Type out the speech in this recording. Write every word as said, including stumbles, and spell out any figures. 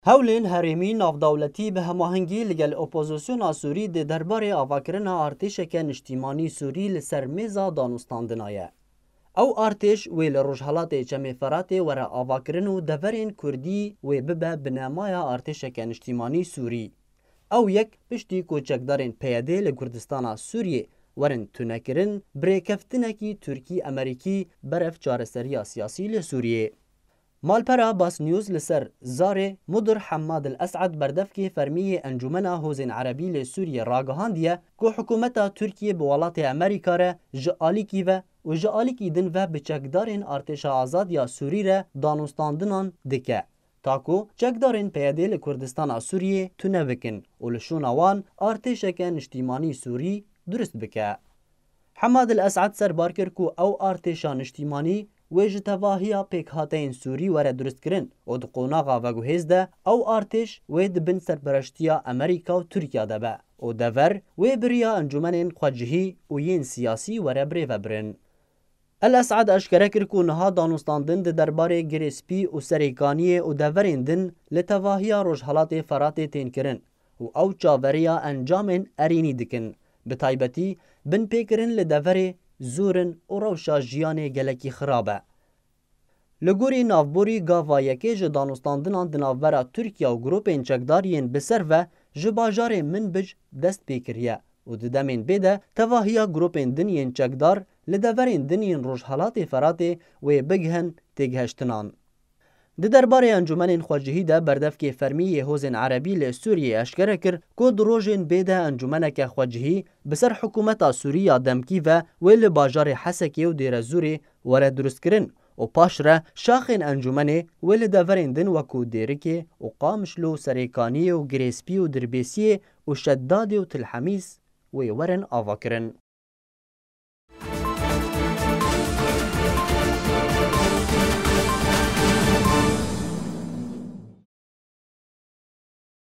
Hewlên herêmî navdewletî bi hemahengî li gel opozisyona Sûrî di derbarê avakirina artêşeke niştîmanî Sûrî li ser mêza danûstandina ye. Ew artêş wê li rojhelatê Çemê Feratê were avakirin û deverên Kurdî wê bibe binemaya artêşeke niştîmanî Sûrî. Ew yek piştî ku çekdarên P Y D li Kurdistana Sûriyê werin tunekirin, bi rêkeftinekî Tirkî-Emerîkî berev çareseriya siyasî li Sûriyê. Malpera Bas News li ser zarê Mudir Hemmad El Es'ed, berdevkê fermî yê Encûmena Hozên Erebî li Sûriyê ragihandiye ku hikûmeta Tirkiyê bi welatê Amerîka re ji alîkî ve û ji alîkî din ve bi çekdarên Artêşa Azad ya Sûrî re danûstandinan dike, ta ku çekdarên P Y D li Kurdistana Sûriyê tune bikin û li şûna wan artêşeke niştîmanî Sûrî durist bike. Hemad El Es'ed serbar kir ku ew artêşa niştîmanî wê ji tevahiya pêkhateyên Sûrî were duristkirin û di qonaxa veguhêz de ew artêş wê di bin serpereştiya Amerîka û Tirkiya de be û dever wê bi riya encûmenên xwecihî û yên siyasî were birêvebirin. El Es'ed eşkere kir ku niha danûstandin di derbarê Girê Spî û Serêkaniyê û deverên din li tevahiya Rojhelatê Feratê tên kirin û ew çaveriya encamên erênî dikin, bi taybetî binpêkirin li deverê zûr in û rewşa jiyanê gelekî xirab e. Li gorî navborî gava yekê ji danûstandinan di navbera Tirkiye û grûpên çekdar yên bi ser ve ji bajarê Minbij dest pê kiriye û di demên bê de tevahiya grûpên din yên çekdar li deverên din yên Rojhelatê Feratê wê bigihin têgihiştinan. Di derbarê encûmenên xwecihî de berdevkê fermî yê Hozên Erebî li Sûriyê eşkere kir ku di rojên bê de encûmeneke xwecihî bi ser hikûmeta Sûrî ya demkî ve wê li bajarê Hesekê û Dêrezûrê were duristkirin û paşre şaxên encûmenê wê li deverên din wekû Dêrikê û Qamişlo û Serêkaniyê û Girêspî û Dirbêsiyê û Şeddadê û Tilhemîs wê werin avakirin.